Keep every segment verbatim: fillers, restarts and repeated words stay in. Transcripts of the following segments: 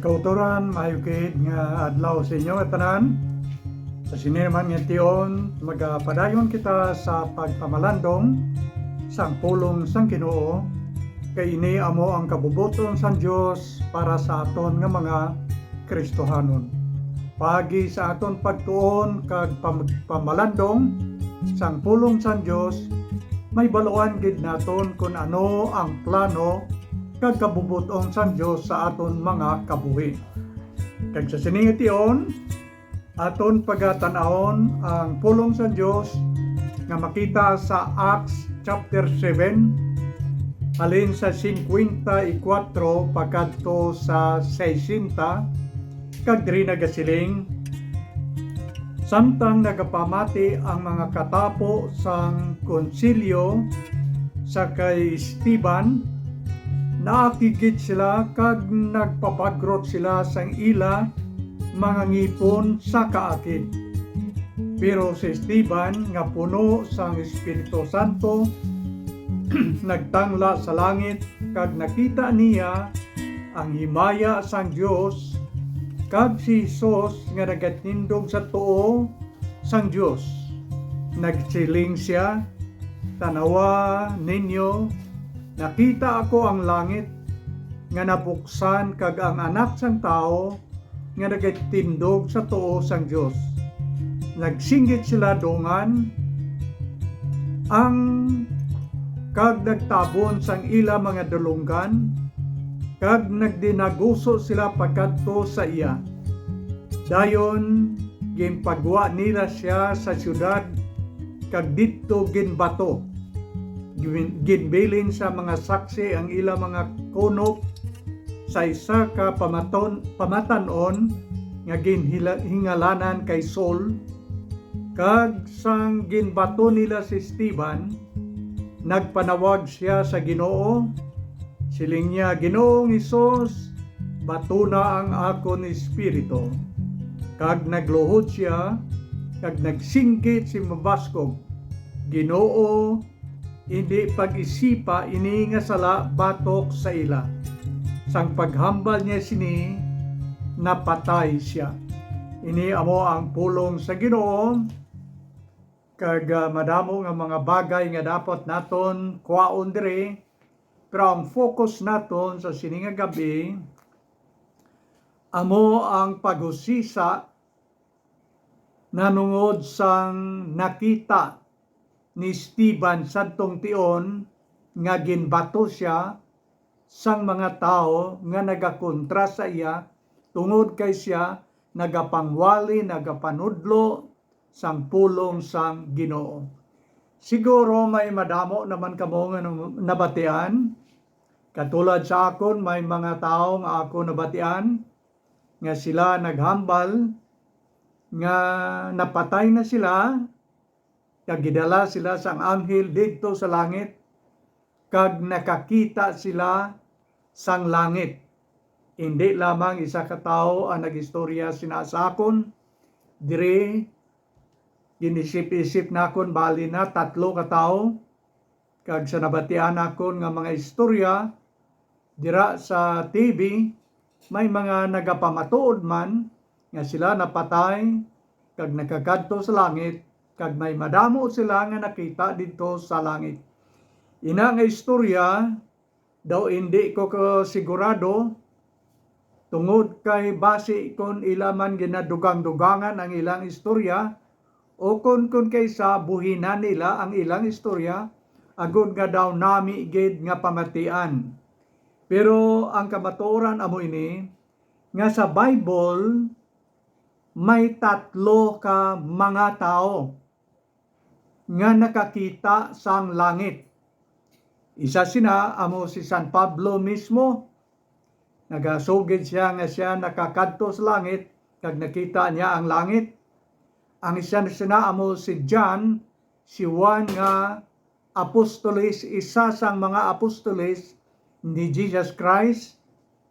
Kautoran, maayo gid nga adlaw sa inyo nga tanan. Sa sini naman nga tion, magapadayon kita sa pagpamalandong sang pulong sang Ginoo, kay ini amo ang kabubot-on sang Dios para sa aton nga mga Kristohanon. Paagi sa aton pagtuon kag pam-, pamalandong sang pulong sang Dios, may baluan gid naton kon ano ang plano kag kabubot-on sang Dios sa aton mga kabuhi. Kag sa sini nga tion, aton pagatan-awon ang pulong sang Dios nga makita sa Acts chapter seven, halin sa singkwenta y kuwatro pakadto sa sesenta, kag diri nagasiling: Samtang nagapamati ang mga katapo sang konsilyo sa kay Esteban, naakig gid sila kag nagpapagrot sila sang ila mga ngipon sa kaakig. Pero si Esteban, nga puno sang Espiritu Santo, nagtangla sa langit, kag nakita niya ang himaya sang Dios kag si Jesus nga nagatindog sa tuo sang Dios. Nagsiling sia: "Tan-awa ninyo, nakita ako ang langit nga nabuksan kag ang Anak sang Tawo nga nagatindog sa tuo sang Dios." Nagsinggit sila dungan ang, kag nagtabon sang ila mga dulonggan, kag nagdinaguso sila pakadto sa iya. Dayon ginpagwa nila sia sa siyudad, kag didto ginbato. Gin-, ginbilin sa mga saksi ang ila mga kunop sa isa ka pamaton-, pamatan-on nga ginhila-, hingalanan kay Saul, kag sang ginbato nila si Esteban, nagpanawag sia sa Ginoo. Siling niya: "Ginoong Hesus, batuna ang akon espiritu." Kag nagluhod sia, kag nagsinggit sing mabaskog: "Ginoo, indi pag-isipa ini nga sala batok sa ila." Sang paghambal niya sini, napatay sia. Ini amo ang pulong sa Ginoo, kag, ah, madamo nga mga bagay nga dapat naton kwaon diri, pero ang focus naton sa sini nga gab-i amo ang paghusisa nanungod sang nakita ni Esteban sadtong tion nga ginbato sia sang mga tawo nga nagakontra sa iya, tungod kay sia nagapangwali, nagapanudlo sang pulong sang Ginoo. Siguro may madamo naman kamo nga nabatian. Katulad sa akon, may mga tawo nga ako nabatian nga sila naghambal nga napatay na sila, kag gidala sila sang anghel didto sa langit, kag nakakita sila sang langit. Indi lamang isa ka tawo ang nag-istorya sina sa akon. Diri, ginisip-isip nakon, bali na tatlo ka tawo. Kag sa nabatian nakon nga mga istorya dira sa T V, may mga nagapamatuod man nga sila napatay kag nakakadto sa langit, kag may madamo sila nga nakita didto sa langit. Ina nga istorya, daw indi ko kasigurado, tungod kay basi kon ila man ginadugang-dugangan ang ilang istorya, o kon, kon kaysa buhinan nila ang ilang istorya, agod nga daw nami gid nga pamatian. Pero ang kamatuoran amo ini, nga sa Bible, may tatlo ka mga tawo nga nakakita sang langit. Isa sina amo si San Pablo mismo. Nagasugid siya nga sia nakakadto sa langit, kag nakita niya ang langit. Ang isa sina amo si John, si Juan nga apostoles, isa sang mga apostoles ni Jesus Christ.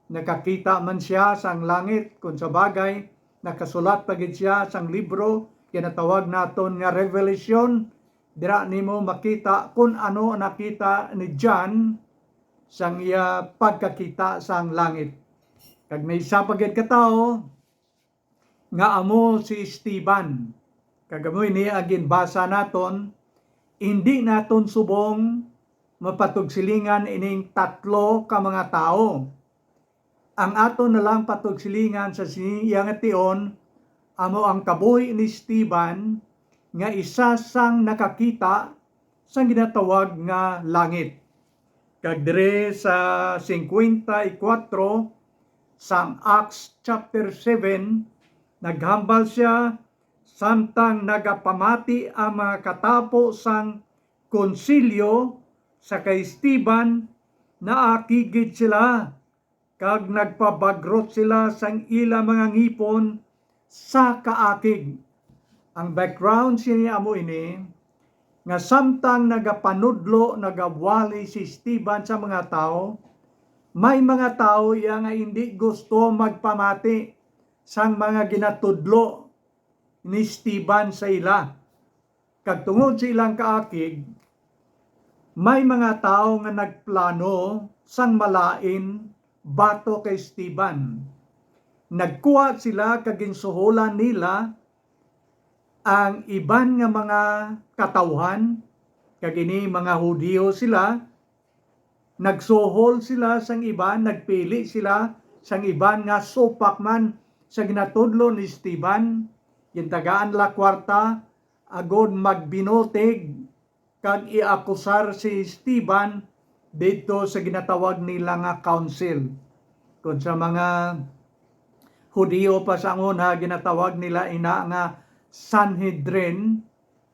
Nakakita man sia sang langit, kon sa bagay, nakasulat pa gid sia sang libro, ginatawag naton nga Revelation. Dira nimo makita kon ano nakita ni John sang iya pagkakita sang langit. Kag may isa pa gid ka tawo nga amo si Esteban. Kag amo ini ang ginbasa naton, hindi naton subong mapatugsilingan ining tatlo ka mga tawo. Ang aton na lang patugsilingan sa sini iya nga tion amo ang kabuhi ni Esteban nga isa sang nakakita sang ginatawag nga langit. Kag diri sa singkwenta y kuwatro sang Acts chapter seven, naghambal sia samtang nagapamati ang mga katapo sang konsilyo sa kay Esteban, naakig gid sila kag nagpabagrot sila sang ila mga ngipon sa kaakig. Ang background sini amo ini, nga samtang nagapanudlo, nagawali si Esteban sa mga tawo, may mga tawo iya nga indi gusto magpamati sang mga ginatudlo ni Esteban sa ila. Kag tungod sa ilang kaakig, may mga tawo nga nagplano sang malain batok kay Esteban. Nagkuha sila kag ginsuholan nila ang iban nga mga katawhan, kag ini mga Hudiyo sila. Nagsuhol sila sang iban, nagpili sila sang iban nga supak man sa ginatudlo ni Esteban. Gintagaan la kwarta agod magbinutig kag iakusar si Esteban didto sa ginatawag nila nga council. Kon sa mga Hudiyo pa sa una, ginatawag nila ina nga Sanhedrin,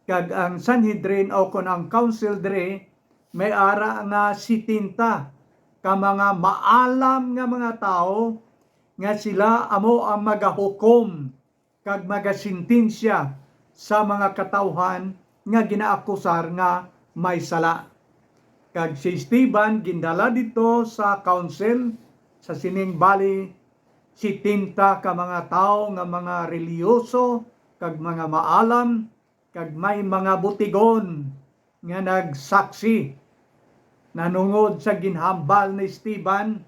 kag ang Sanhedrin o kon ang council diri may ara nga setenta ka mga maalam nga mga tawo nga sila amo ang magahukom kag magasentensya sa mga katawhan nga ginaakusar nga may sala. Kag si Esteban gindala didto sa council sa sining bali setenta ka mga tawo nga mga relihiyoso kag mga maalam, kag may mga butigon nga nagsaksi nanungod sa ginhambal ni Esteban,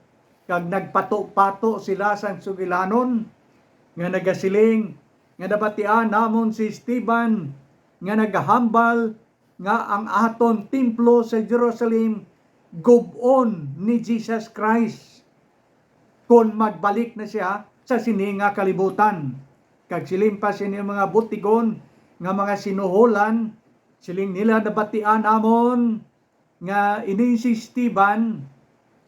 kag nagpato-pato sila sang sugilanon nga nagasiling nga nabatian namon si Esteban nga nagahambal nga ang aton templo sa Jerusalem gub-on ni Jesus Christ kon magbalik na sia sa sini nga kalibutan. Kag siling pa sini mga butigon nga mga sinuholan, siling nila, nabatian namon nga ini si Esteban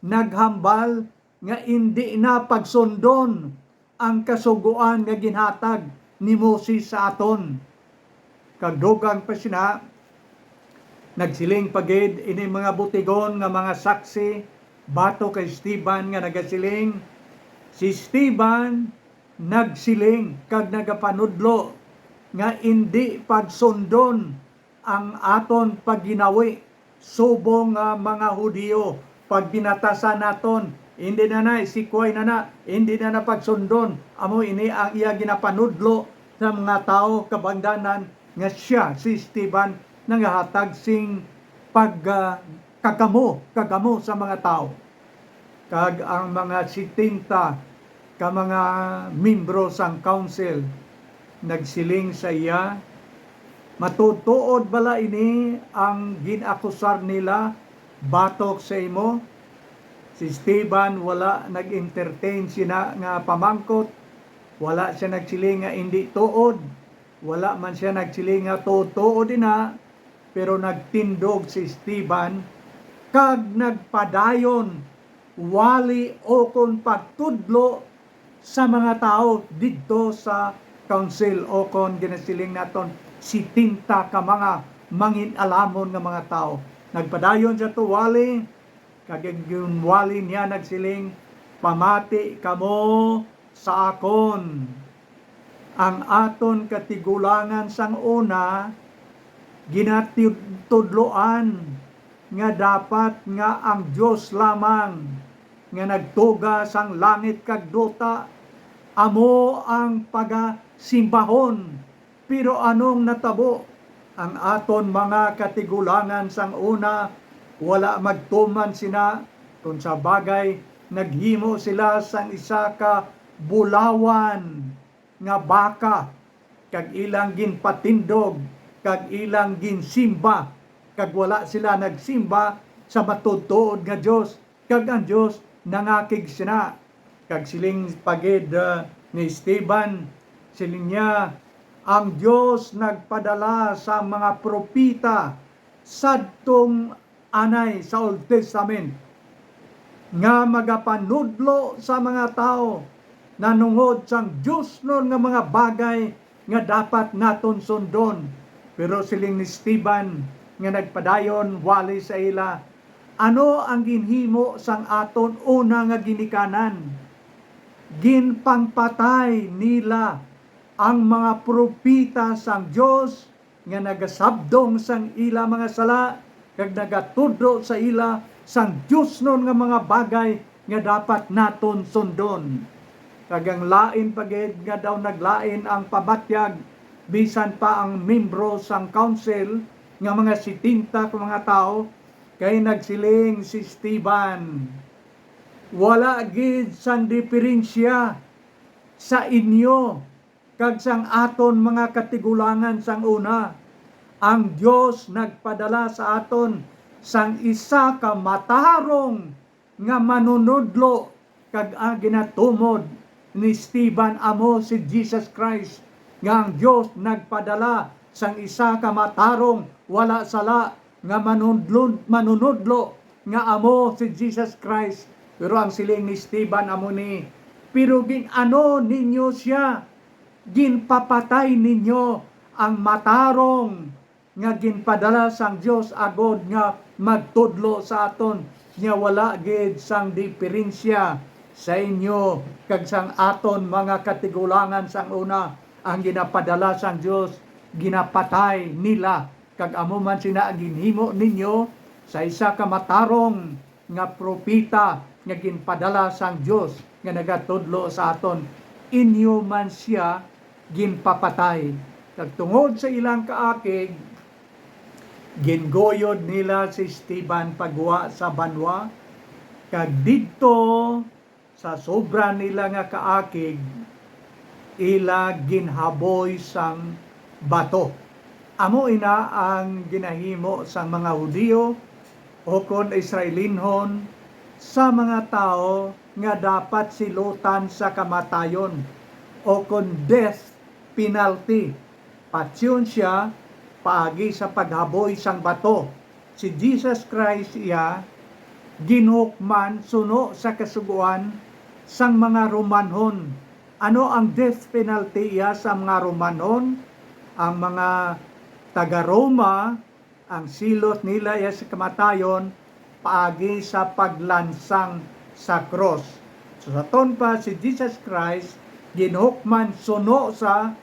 naghambal nga indi na pagsundon ang kasugoan nga ginhatag ni Moses sa aton. Kag dugang pa sina, nagsiling pa gid ini mga butigon nga mga saksi batok kay Esteban nga nagasiling, si Esteban nagsiling kag nagapanudlo nga indi pagsundon ang aton pagginawi subong nga mga Hudiyo, pagbinatasan naton, indi na na, isikway na na, indi na na pagsundon. Amo ini ang iya ginapanudlo sa mga tawo, kabangdanan nga sia, si Esteban, nagahatag sing pag, ah, kagamo, kagamo sa mga tawo. Kag ang mga setenta ka mga membro sang council nagsiling sa iya, "Matuod-tuod bala ini ang gin-akusar nila batok sa imo?" Si Esteban wala nag-entertain sina nga pamangkot. Wala sia nagsiling nga indi tuod. Wala man sia nagsiling nga tuod-tuod ina, pero nagtindog si Esteban kag nagpadayon wali ukon pagtudlo sa mga tawo didto sa council, ukon ginasiling naton setenta ka mga mangin-alamon nga mga tawo. Nagpadayon sia tuwali, kag ginwali niya nagsiling, "Pamati kamo sa akon. Ang aton katigulangan sang una ginatudloan nga dapat nga ang Dios lamang nga nagtuga sang langit kag duta amo ang pagasimbahon. Pero anong natabo? Ang aton mga katigulangan sang una wala magtuman sina, kon sa bagay, Naghimo sila sang isa ka bulawan nga baka, kag ilang ginpatindog, kag ilang ginsimba, kag wala sila nagsimba sa matuod-tuod nga Dios, kag ang Dios nangakig sina. Kag siling pa gid, ah, ni Esteban, siling niya, "Ang Dios nagpadala sa mga propeta sadtong anay sa Old Testament nga magapanudlo sa mga tawo nanungod sang diosnon nga mga bagay nga dapat naton sundon." Pero siling ni Esteban nga nagpadayon wali sa ila, "Ano ang ginhimo sang aton una nga ginikanan? Ginpangpatay nila ang mga propeta sang Dios nga nagasabdong sang ila mga sala, kag nagatudlo sa ila sang diosnon nga mga bagay nga dapat naton sundon." Kag ang lain pa gid nga daw naglain ang pamatyag, bisan pa ang membro sang council nga mga setenta ka mga tawo, kay nagsiling si Esteban, "Wala gid sang diferensya sa inyo kag sang aton mga katigulangan sang una. Ang Dios nagpadala sa aton sang isa ka matarong nga manunodlo," kag ang ginatumod ni Esteban amo si Jesus Christ, nga ang Dios nagpadala sang isa ka matarong wala sala nga manudlon-, manunodlo nga amo si Jesus Christ. Pero ang siling ni Esteban amo ni, "Pero gin-ano ninyo sia? Ginpapatay ninyo ang matarong nga ginpadala sang Dios agod nga magtudlo sa aton, nga wala gid sang diferensya sa inyo kag sang aton mga katigulangan sang una. Ang ginapadala sang Dios, ginapatay nila, kag amo man sina ang ginhimo ninyo sa isa ka matarong nga propeta nga ginpadala sang Dios nga nagatudlo sa aton. Inyo man sia ginpapatay." Kag tungod sa ilang kaakig, ginguyod nila si Esteban pagwa sa banwa, kag didto sa sobra nila nga kaakig, ila ginhaboy sang bato. Amo ina ang ginahimo sang mga Hudiyo ukon Israelinhon sa mga tawo nga dapat silutan sa kamatayon ukon death penalty. Patyon sia paagi sa paghaboy sang bato. Si Jesus Christ iya ginhukman suno sa kasugoan sang mga Romanhon. Ano ang death penalty iya sa mga Romanhon? Ang mga taga-Roma, ang silot nila iya sa kamatayon paagi sa paglansang sa krus. So, sa ton pa, si Jesus Christ ginhukman suno sa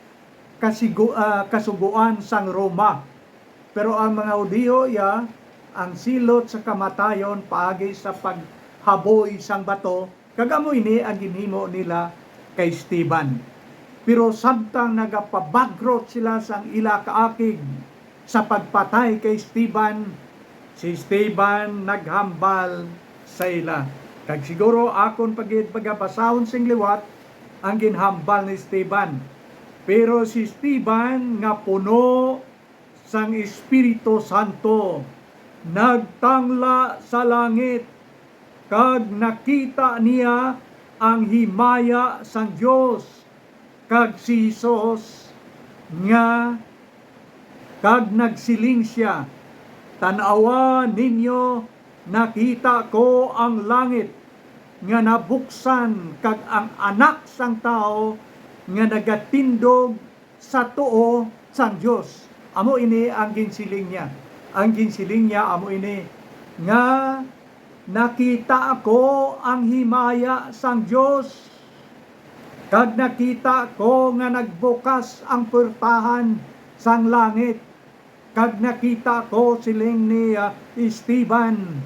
kasigu-, ah, kasugoan sang Roma. Pero ang mga Hudiyo iya ang silot sa kamatayon paagi sa paghaboy sang bato, kag amo ini ang ginhimo nila kay Esteban. Pero samtang nagapabagrot sila sang ila kaakig sa pagpatay kay Esteban, si Esteban naghambal sa ila. Kag siguro akon pa gid pagabasahon sing liwat ang ginhambal ni Esteban. Pero si Esteban, nga puno sang Espiritu Santo, nagtangla sa langit, kag nakita niya ang himaya sang Dios kag si Jesus nga, kag nagsiling sia, "Tan-awa ninyo, nakita ko ang langit nga nabuksan kag ang Anak sang Tawo nga nagatindog sa tuo sang Dios." Amo ini ang ginsiling niya. Ang ginsiling niya amo ini, nga, "Nakita ko ang himaya sang Dios, kag nakita ko nga nagbukas ang puwertahan sang langit, kag nakita ko," siling ni, ah, Esteban,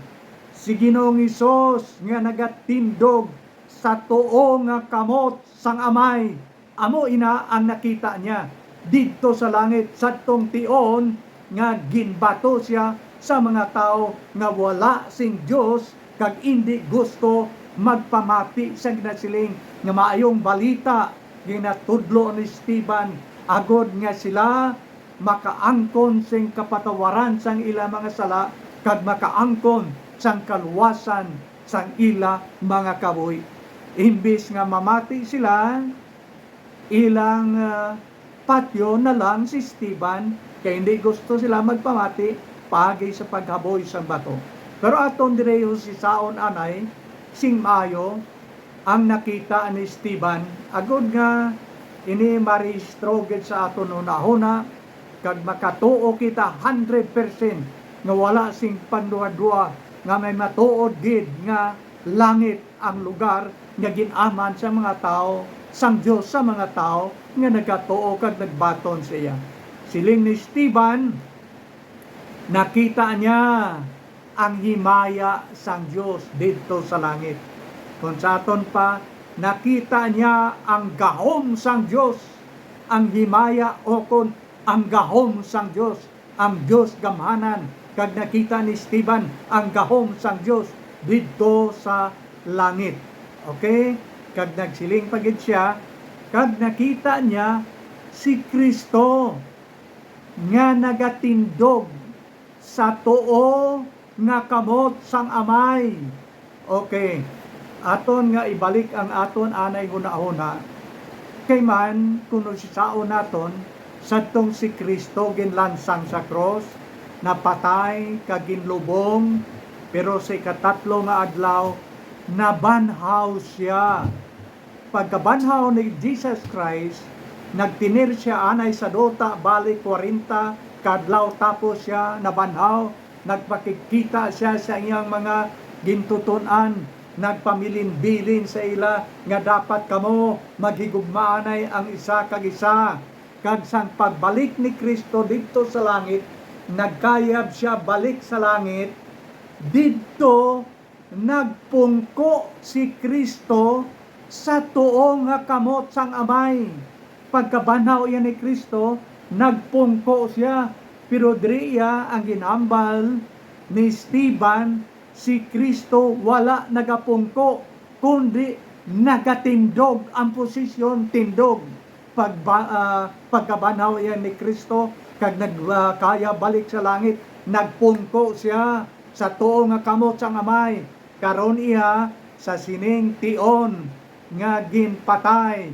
"si Ginoong Hesus nga nagatindog sa tuo nga kamot sang Amay." Amo ina ang nakita niya didto sa langit, sadtong tion nga ginbato sia sa mga tawo nga wala sing Dios kag indi gusto magpamati sang ginasiling nga maayong balita ginatudlo ni Esteban, agod nga sila makaangkon sing kapatawaran sang ila mga sala kag makaangkon sang kaluwasan sang ila mga kabuhi. Imbis nga mamati sila, ilang, ah, patyon na lang si Esteban, kay hindi gusto sila magpamati paagi sa paghaboy sang bato. Pero aton diri husisaon anay sing maayo ang nakita ni Esteban, agod nga ini marehistro gid sa aton hunahuna, kag makatuo kita hundred percent nga wala sing pagduhaduha nga may matuod gid nga langit ang lugar nga gin-aman sa mga tawo, sang Dios sa mga tawo nga nagatuo kag nagbaton sa iya. Siling ni Esteban, nakita niya ang himaya sang Dios didto sa langit. Kon sa aton pa, nakita niya ang gahom sang Dios, ang himaya, o kon ang gahom sang Dios, ang Dios gamhanan, kag nakita ni Esteban ang gahom sang Dios didto sa langit. Okay? Kag nagsiling pa gid sia, kag nakita niya si Cristo nga nagatindog sa tuo nga kamot sang Amay. Okay. Aton nga ibalik ang aton anay hunahuna. Kay man, kung husisaon naton, sadtong si Cristo ginlansang sa krus, napatay, kag ginlubong, pero sa ikatatlo nga adlaw, nabanhaw sia. Pagkabanhaw ni Jesus Christ, nagtener sia anay sa duta bali kwarenta ka adlaw, tapos sia nabanhaw. Nagpakigkita sia sa iyang mga gintuton-an, nagpamilinbilin sa ila nga dapat kamo maghigugmaanay ang isa kag isa. Kag sang pagbalik ni Cristo didto sa langit, nagkayab sia balik sa langit. Didto nagpungko si Cristo sa tuo nga kamot sang Amay. Pagkabanhaw iya ni Cristo, nagpungko sia. Pero diri iya ang ginhambal ni Esteban, si Cristo wala nagapungko, kundi nagatindog ang posisyon, tindog. Pagba-, ah, pagkabanhaw iya ni Cristo, kag nag-, ah, kaya balik sa langit, nagpungko sia sa tuo nga kamot sang Amay. Karon iya sa sining tion nga ginpatay.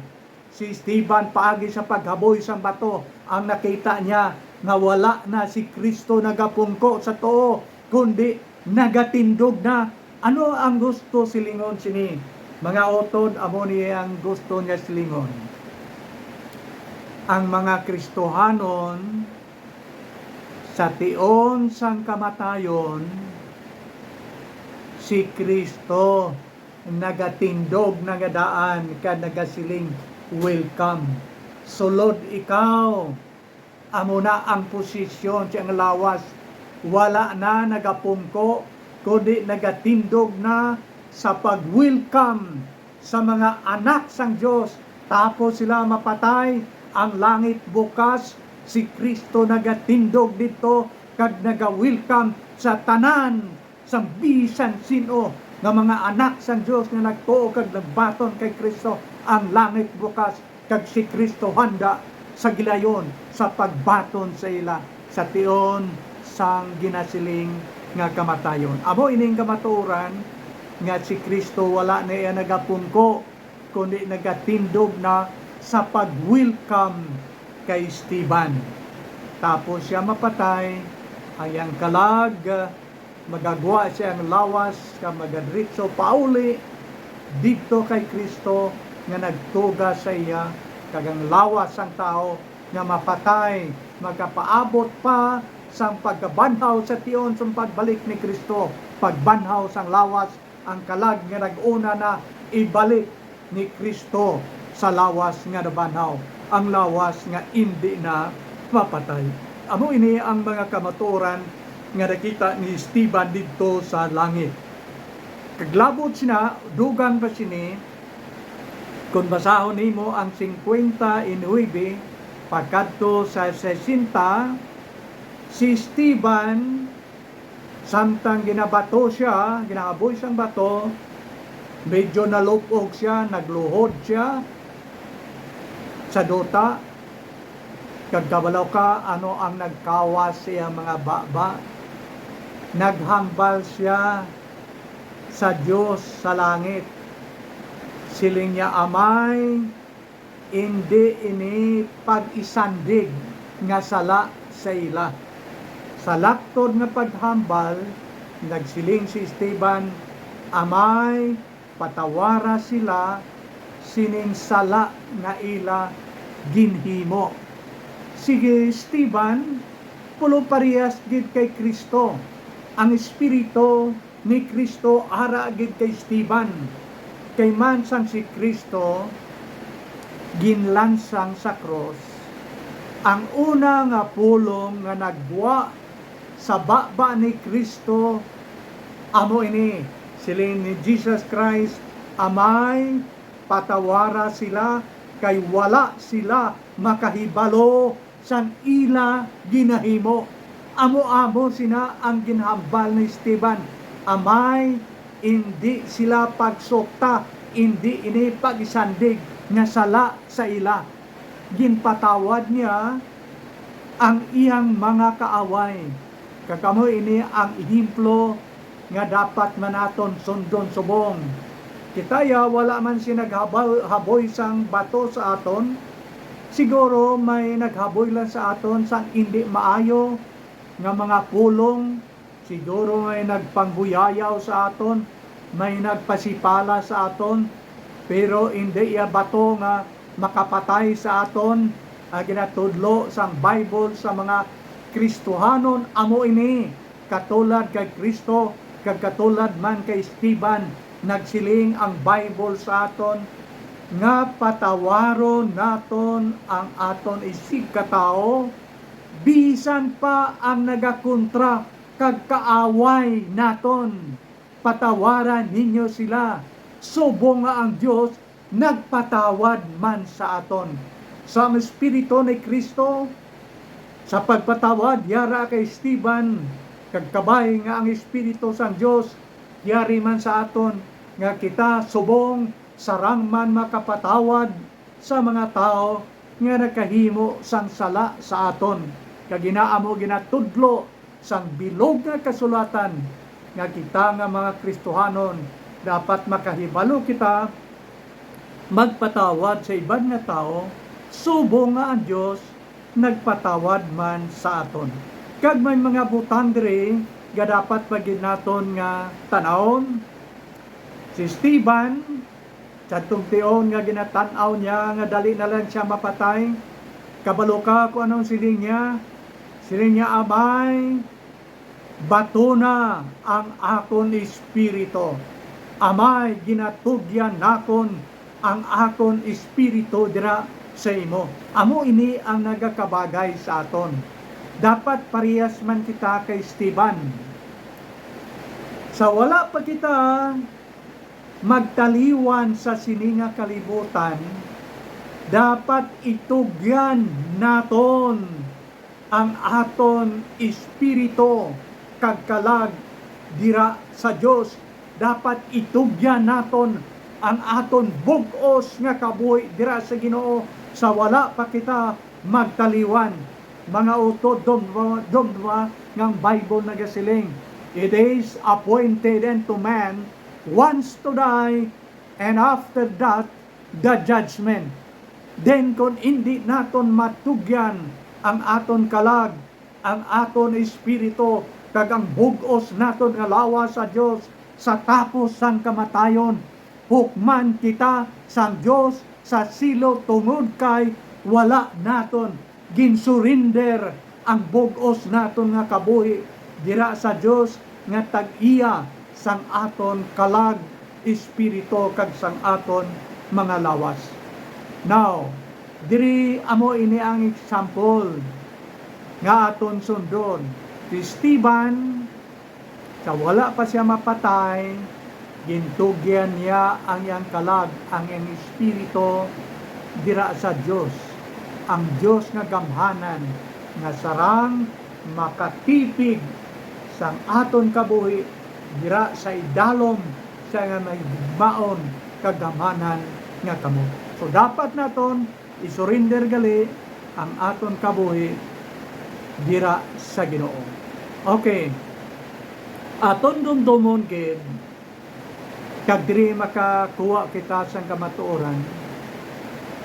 Si Esteban, paagi sa paghaboy sang bato, ang nakita niya nga wala na si Cristo nagapungko sa tuo, kundi nagatindog na. Ano ang gusto silingon sini? Mga utod, amo ni ang gusto niya silingon. Ang mga Kristohanon sa tion sang kamatayon, si Cristo nagatindog na nga daan kag nagasiling, "Welcome. Sulod ikaw." Amo na ang posisyon sa iyang lawas. Wala na nagapungko, kundi nagatindog na sa pag-welcome sa mga anak sang Dios. Tapos sila mapatay, ang langit bukas, si Cristo nagatindog didto kag naga-welcome sa tanan sang bisan sin-o nga mga anak sang Dios nga nagtuo kag nagbaton kay Cristo. Ang langit bukas, kag si Cristo handa sa gilayon sa pagbaton sa ila sa tion sang ginasiling nga kamatayon. Amo ining kamatuoran nga si Cristo wala na iya nagapungko, kundi nagatindog na sa pag-welcome kay Esteban. Tapos sia mapatay, ang iyang kalag magagwa sa iyang lawas, kag magadiretso pauli didto kay Cristo nga nagtuga sa iya, kag ang lawas sang tawo nga mapatay magapaabot pa sang pagkabanhaw sa tion sang pagbalik ni Cristo. Pagbanhaw sang lawas, ang kalag nga nag-una na ibalik ni Cristo sa lawas nga nabanhaw, ang lawas nga indi na mapatay. Amo ini ang mga kamatuoran nga nakita ni Esteban didto sa langit. Kag labot sina, dugang pa sini, kon basahon nimo ang singkwenta y nuebe pakadto sa sesenta, si Esteban, samtang ginabato sia, ginahaboy sang bato, Medyo nalupog siya, nagluhod siya sa duta. Kag kabalo ka ano ang nagkawas sa iya mga baba? Naghambal sia sa Dios sa langit. Siling niya, "Amay, indi ini pag-isandig nga sala sa ila." Sa laktod nga paghambal, nagsiling si Esteban, "Amay, patawara sila sining sala nga ila ginhimo." Si Esteban, pulo parehas gid kay Cristo. Ang Espiritu ni Cristo ara gid kay Esteban. Kay man sang si Cristo ginlansang sa krus, ang una nga pulong nga naggwa sa baba ni Cristo amo ini, siling ni Jesus Christ, "Amay, patawara sila, kay wala sila makahibalo sang ila ginahimo." Amo-amo sina ang ginhambal ni Esteban, "Amay, indi sila pagsukta, indi ini pag-isandig nga sala sa ila." Ginpatawad niya ang iyang mga kaaway. Kag amo ini ang ehemplo nga dapat man naton sundon subong. Kita ya, wala man si naghaboy sang bato sa aton. Siguro may naghaboy lang sa aton sang indi maayo nga mga pulong. Siguro may nagpangbuyayaw sa aton, may nagpasipala sa aton, pero indi iya bato nga makapatay sa aton. Ang ginatudlo sang Bible sa mga Kristohanon amo ini, katulad kay Cristo kag katulad man kay Esteban, nagsiling ang Bible sa aton nga patawaron naton ang aton isigkatawo, bisan pa ang nagakontra kag kaaway naton. Patawara ninyo sila, subong nga ang Dios nagpatawad man sa aton. Sa Espiritu ni Cristo, sa pagpatawad yara kay Esteban, kag kabay nga ang Espiritu sang Dios yari man sa aton, nga kita subong sarang man makapatawad sa mga tawo nga nakahimo sang sala sa aton, kag ina amo ginatudlo sang bilog nga kasulatan, nga kita nga mga Kristohanon dapat makahibalo kita magpatawad sa iban nga tawo, subong nga ang Dios nagpatawad man sa aton. Kag may mga butang diri nga dapat pa gid naton nga tan-awon. Si Esteban, sadtong tion nga ginatan-aw niya nga dali na lang sia mapatay, kabalo ka kon anong siling niya? Siling niya, "Amay, batuna ang akon espiritu. Amay, ginatugyan nakon ang akon espiritu dira sa imo." Amo ini ang nagakabagay sa aton. Dapat parehas man kita kay Esteban. Sa wala pa kita magtaliwan sa sini nga kalibutan, dapat itugyan naton ang aton espiritu kag kalag dira sa Dios. Dapat itugyan naton ang aton bug-os nga kabuhi dira sa Ginoo sa wala pa kita magtaliwan. Mga utod, dumduma, dumduma nga ang Bible nagasiling, "It is appointed unto man once to die, and after that, the judgment." Then, kon indi naton matugyan ang aton kalag, ang aton espiritu, kag ang bug-os naton nga lawas sa Dios sa tapos sang kamatayon, hukman kita sang Dios sa silo, tungod kay wala naton ginsurinder ang bug-os naton nga kabuhi dira sa Dios nga tag-iya sang aton kalag, espiritu, kag sang aton mga lawas. Now, diri amo ini ang example nga aton sundon. Si Esteban, sa wala pa sia mapatay, gintugyan niya ang iyang kalag, ang iyang espiritu, dira sa Dios, ang Dios nga gamhanan, nga sarang makatipig sang aton kabuhi dira sa idalom Siya nga may maon kagamhanan nga kamot. So, dapat naton i-surrender gali ang aton kabuhi dira sa Ginoo. Okay. Aton dumdomon gid, kag diri makakuha kita sang kamatuoran,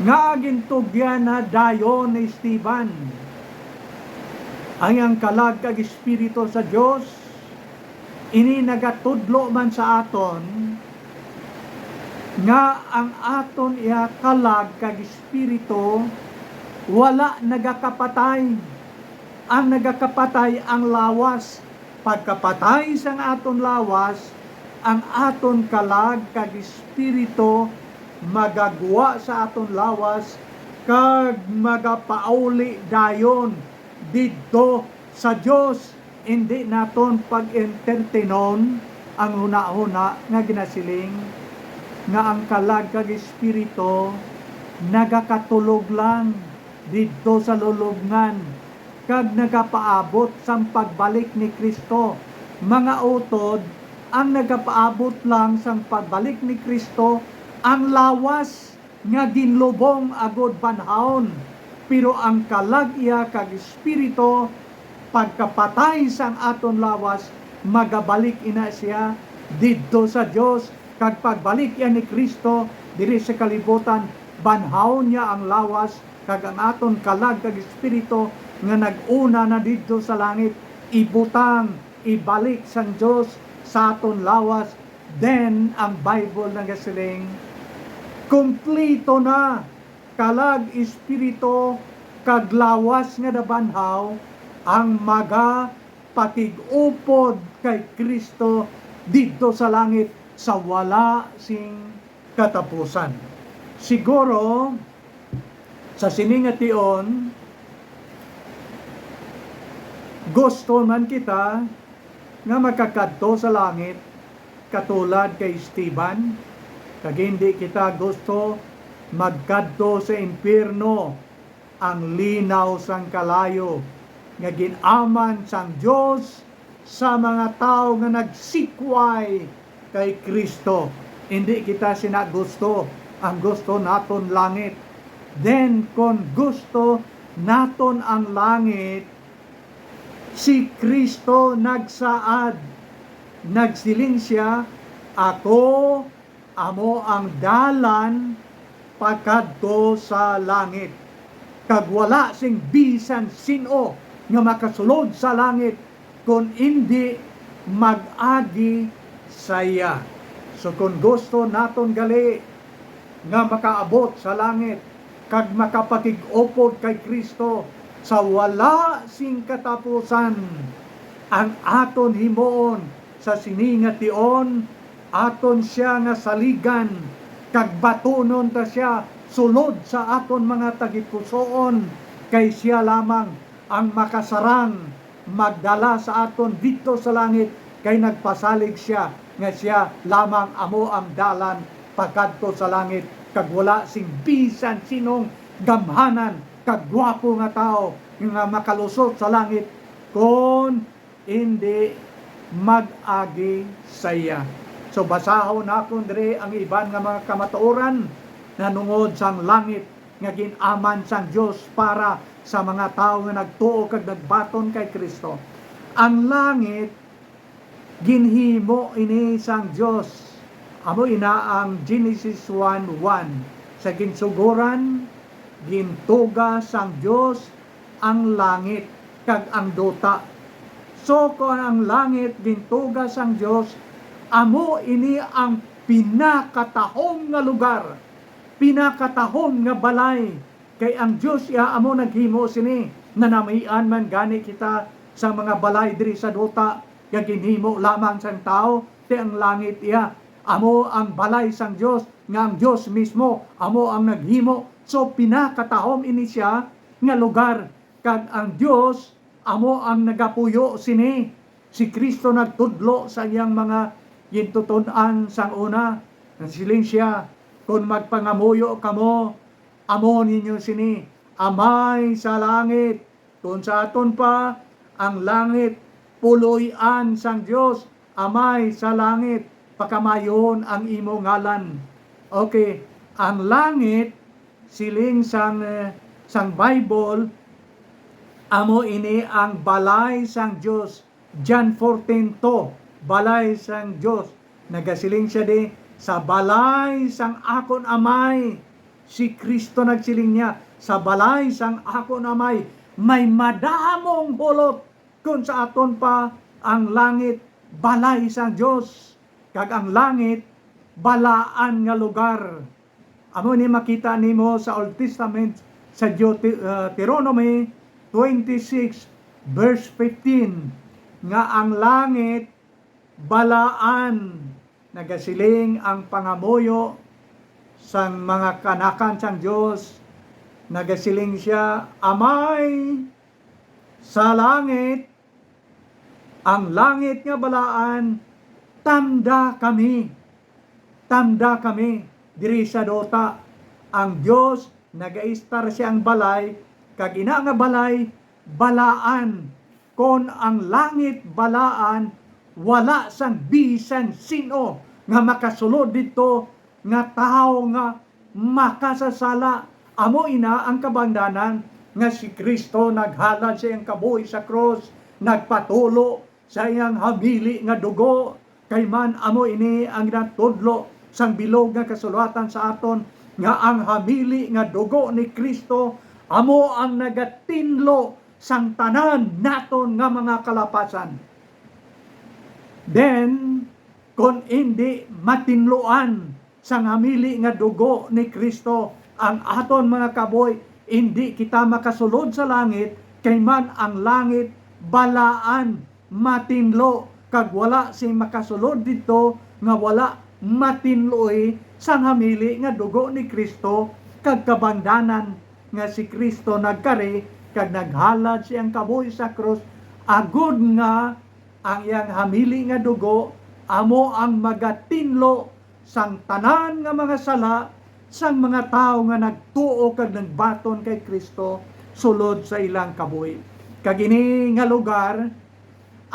nga gintugyan na dayon ni Esteban ang, ang kalag kag Espiritu sa Dios. Ini nagatudlo man sa aton nga ang aton iya kalag kag espiritu wala nagakapatay. Ang nagakapatay ang lawas. Pagkapatay sang aton lawas, ang aton kalag kag espiritu magagwa sa aton lawas kag magapauli dayon didto sa Dios. Indi naton pag-entertainon ang hunahuna nga ginasiling nga ang kalag kag espiritu nagakatulog lang didto sa lulubngan kag nagapaabot sang pagbalik ni Cristo. Mga utod, ang nagapaabot lang sang pagbalik ni Cristo ang lawas nga ginlubong agod banhawon, pero ang kalag iya kag espiritu, pagkapatay sang aton lawas, magabalik ina sia didto sa Dios, kag pagbalik iya ni Cristo diri sa kalibutan, banhawon niya ang lawas, kag ang aton kalag kag espiritu nga nag-una na didto sa langit, ibutang, ibalik sang Dios sa aton lawas. Then, ang Bible nagasiling, "Kumplito na, kalag, espiritu, kag lawas nga nabanhaw, ang magapakig-upod kay Cristo didto sa langit sa wala sing katapusan." Siguro, sa sini nga tion, gusto man kita nga makakadto sa langit katulad kay Esteban, kag hindi kita gusto magkadto sa impyerno. Ang linaw sang kalayo nga gin-aman sang Dios sa mga tawo nga nagsikway kay Cristo. Indi kita sina gusto. Ang gusto naton langit. Then, kon gusto naton ang langit, si Cristo nagsaad. Nagsiling sia, "Ako amo ang dalan pakadto sa langit, kag wala sing bisan sin-o nga makasulod sa langit kon indi mag-agi sa iya." So, kon gusto naton gali nga makaabot sa langit kag makapakig-upod kay Cristo sa wala sing katapusan, ang aton himuon sa sini nga tion, aton sia nga saligan, kag batunon ta sia sulod sa aton mga tagipusoon, kay sia lamang ang makasarang magdala sa aton didto sa langit, kay nagpasalig sia nga sia lamang amo ang dalan pakadto sa langit, kag wala sing bisan sinong gamhanan kag gwapo nga tawo nga makalusot sa langit kon indi mag-agi sa iya. So, basahon naton diri ang iban nga mga kamatuoran nahanungod sang langit nga gin-aman sang Dios para sa mga tawo nga nagtuo kag nagbaton kay Cristo. Ang langit, ginhimo ini sang Dios. Amo ina ang Genesis one one. Sa ginsugoran, gintuga sang Dios ang langit kag ang duta. So, kon ang langit gintuga sang Dios, amo ini ang pinakatahom nga lugar, pinakatahom nga balay, kay ang Dios iya amo naghimo sini. Nanamian man gani kita sa mga balay diri sa duta nga ginhimo lamang sang tawo, ti ang langit iya amo ang balay sang Dios, nga ang Dios mismo amo ang naghimo. So, pinakatahom ini sia nga lugar, kag ang Dios amo ang nagapuyo sini. Si Cristo nagtudlo sa iyang mga gintuton-an sang una. Nagsiling sia, "Kon magpangamuyo kamo, amo ninyo sini, Amay sa langit." Kon sa aton pa, ang langit, puloy-an sang Dios, Amay sa langit. pakamayon ang imo ngalan. Okay, ang langit, siling sang, eh, sang Bible, amo ini ang balay sang Dios. John fourteen two, balay sang Dios. Nagasiling siya di, "Sa balay sang akon Amay." Si Cristo nagsiling niya, "Sa balay sang akon Amay may madamong hulot." Kon sa aton pa, ang langit balay sang Dios, kag ang langit balaan nga lugar. Amo ni makita nimo sa Old Testament, sa Deute-, uh, Deuteronomy twenty-six, verse fifteen, nga ang langit balaan. Nagasiling ang pangamuyo sang mga kanakan sang Dios. Nagasiling siya, "Amay sa langit, ang langit nga balaan, tamda kami. Tamda kami diri sa duta." Ang Dios nagaistar siya ang balay, kag ina nga balay balaan. Kon ang langit balaan, wala sang bisan sin-o nga makasulod didto nga tawo nga makasasala. Amo ina ang kabangdanan nga si Cristo naghalad sa iyang kabuhi sa krus, nagpatulo sa iyang hamili nga dugo, kay man amo ini ang ginatudlo sang bilog nga kasulatan sa aton, nga ang hamili nga dugo ni Cristo amo ang nagatinlo sang tanan naton nga mga kalapasan. Then, kon indi matinluan sang hamili nga dugo ni Cristo ang aton mga kabuhi, indi kita makasulod sa langit, kay man ang langit balaan, matinlo, kag wala sing makasulod didto nga wala matinloi sang hamili nga dugo ni Cristo, kag kabangdanan nga si Cristo nagkari kag naghalad siyang kabuhi sa krus, agod nga ang iyang hamili nga dugo amo ang magatinlo sang tanan nga mga sala sang mga tawo nga nagtuo kag nagbaton kay Cristo sulod sa ilang kabuhi. Kag ini nga lugar,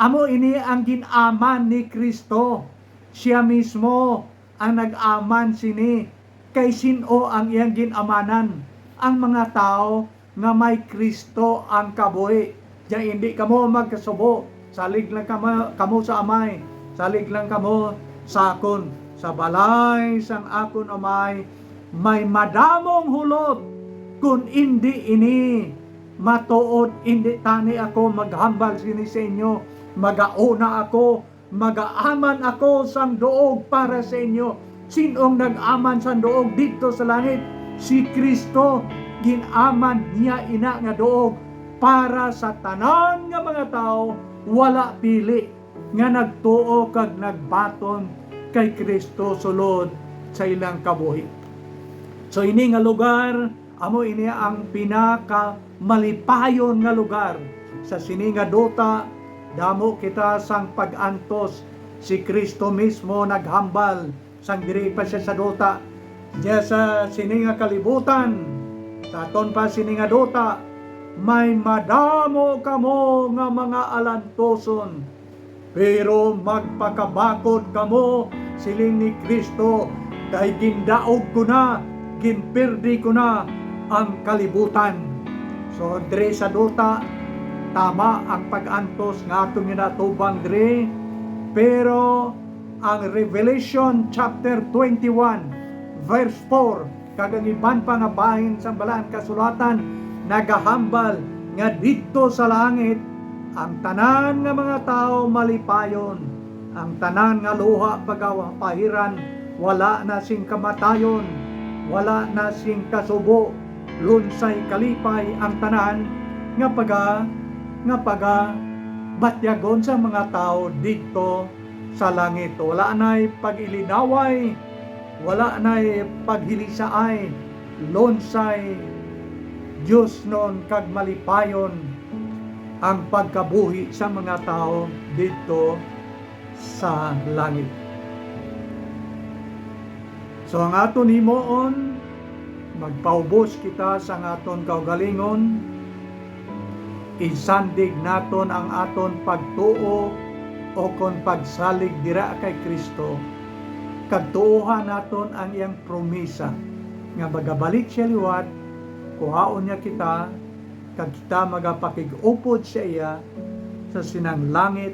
amo ini ang gin-aman ni Cristo. Sia mismo ang nag-aman sini. Kay sin-o ang iyang gin-amanan? Ang mga tawo nga may Cristo ang kabuhi. Diya indi kamo magkasubo. Salig lang kamo, kamo sa Amay. Salig lang kamo sa akon. Sa balay sang akon Amay may madamong hulot. Kon indi ini matuod, indi tani ako maghambal sini sa inyo. Magauna ako, magaaman ako sang duog para sa inyo. Sin-ong nag-aman sang duog didto sa langit? Si Cristo. Gin-aman niya ina nga duog para sa tanan nga mga tawo, wala pili, nga nagtuo kag nagbaton kay Cristo sulod sa ilang kabuhi. So, ini nga lugar, amo ini ang pinakamalipayon nga lugar sa sini nga duta. Damo kita sang pag-antos. Si Cristo mismo naghambal sang diri pa siya sa duta. Diya sa sini nga kalibutan, sa aton pa sini nga duta, may madamo kamo nga mga alantoson. Pero magpakabakod kamo, siling ni Cristo, kay gindaog ko na, ginpirdi ko na ang kalibutan. So, diri sa duta, tama ang pag-antos nga aton ginatubang diri, pero ang Revelation chapter twenty-one, verse four, kag ang iban pa nga bahin sang Balaan Kasulatan nagahambal nga didto sa langit ang tanan nga mga tawo malipayon, ang tanan nga luha pagapahiran, wala na sing kamatayon, wala na sing kasubo, lunsay kalipay ang tanan nga paga-, nga pagabatyagon sa mga tawo didto sa langit. Wala na'y pag-ilinaway, wala na'y paghilisaay, lunsay diosnon kag malipayon ang pagkabuhi sa mga tawo didto sa langit. So, ang aton himuon, magpaubos kita sa aton kaugalingon, isandig naton ang aton pagtuo o kon pagsalig dira kay Cristo. kag tuohan naton ang iyang promisa nga magabalik siya liwat, kuhaon niya kita, kag kita magapakig-upod sa iya sa sinang langit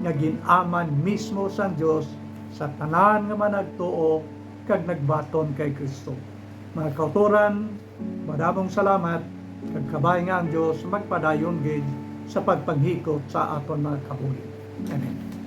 nga gin-aman mismo sang Dios sa tanan nga managtuo kag nagbaton kay Kristo. Mga kautoran, madamong salamat, kag kabay nga ang Dios magpadayon gid sa pagpanghikot sa aton mga kabuhi. Amen.